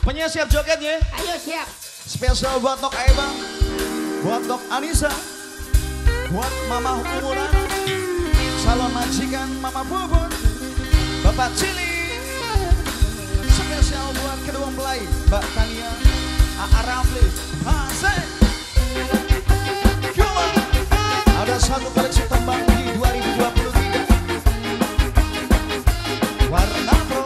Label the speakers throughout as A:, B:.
A: Penyanyi siap joget ya?
B: Ayo siap.
A: Spesial buat Tok Eba, buat Tok Anissa, buat Mama Umuran, salon majikan Mama Bubun, Bapak Cili. Spesial buat kedua mempelai, Mbak Tania, Aa Rafli, Asik. Come on. Ada satu koleksi tembang di 2023. Warna Pro.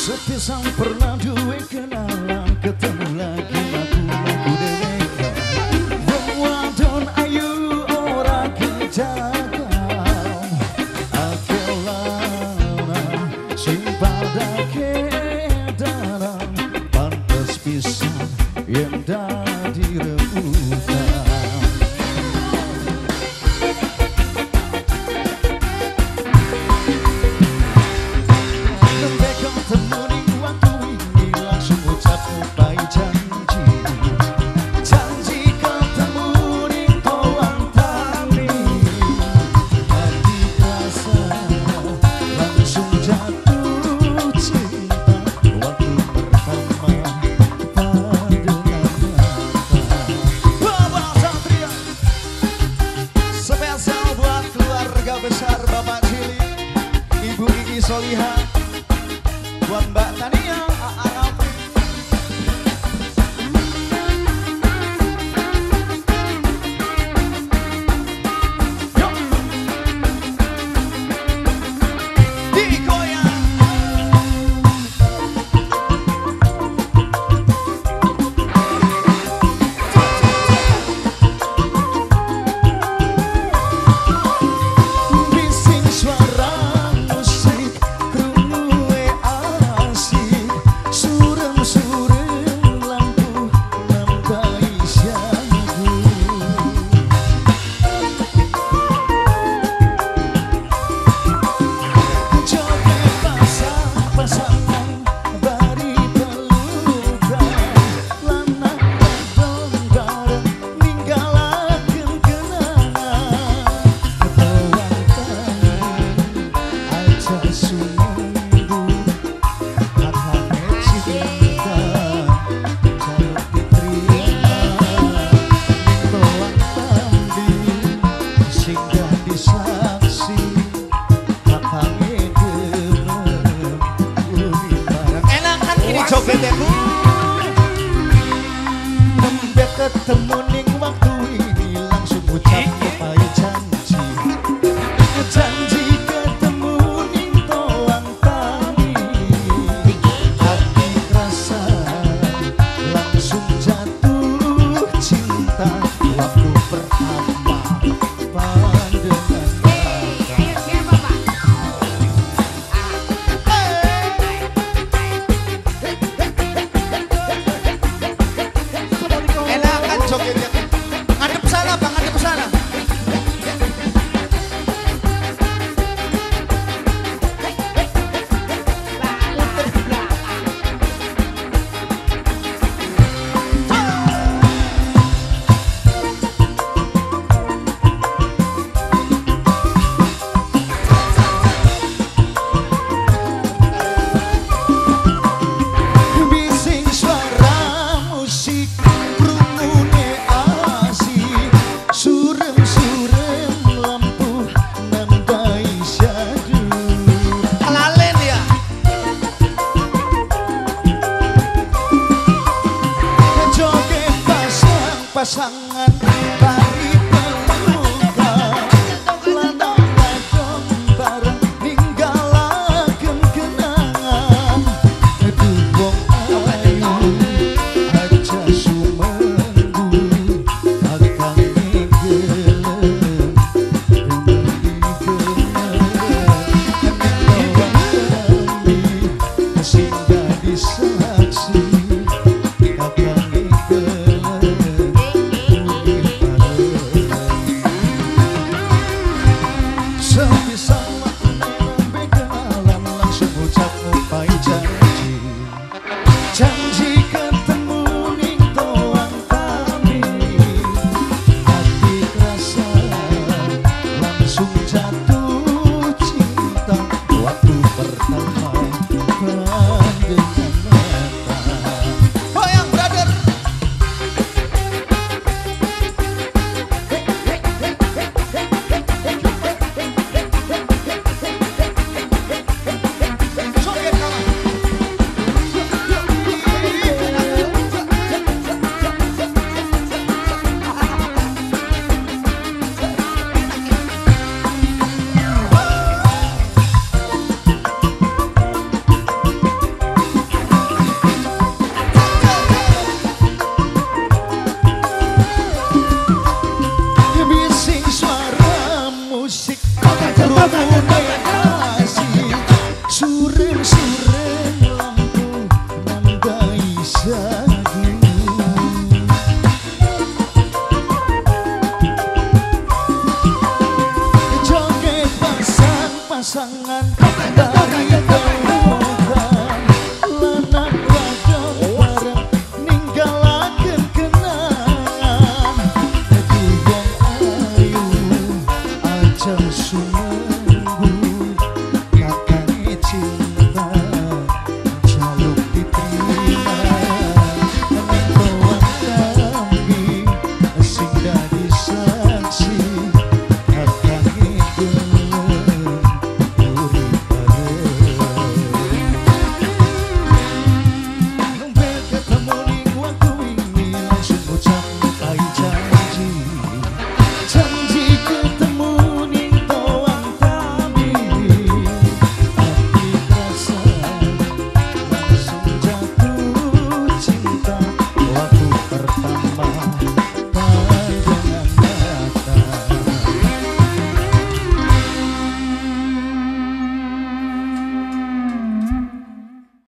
A: Sepisang pernah duwe kenalan, ketemu lagi aku dewekan. Wong wadon ayu ora kejagan, akeh lanang sing pada kedaran, pantes pisan yen dadi rebutan. Besar Bapak Cili, Ibu Kiki Soliha, buat Mbak Tania, Aa Rafli. Digoyang. Nembe ketemu ning waktu ini langsung ucap kepai janji, janji ketemu ning toang tani, hati rasa langsung jatuh cinta waktu pertama pandangan. Ngadep sana bang, ngadep sana. Bising suara musik surem-surem lampu nambahi syahdu. Kelalen ya. Joget pasang-pasangan bari pelukan, lanang wadon bareng ninggalaken kenangan. Aduh wong ayu aja sumenggu, saksi kakang gelem. Sureng-sureng lampu nandai sagu. Joget pasang-pasangan tari.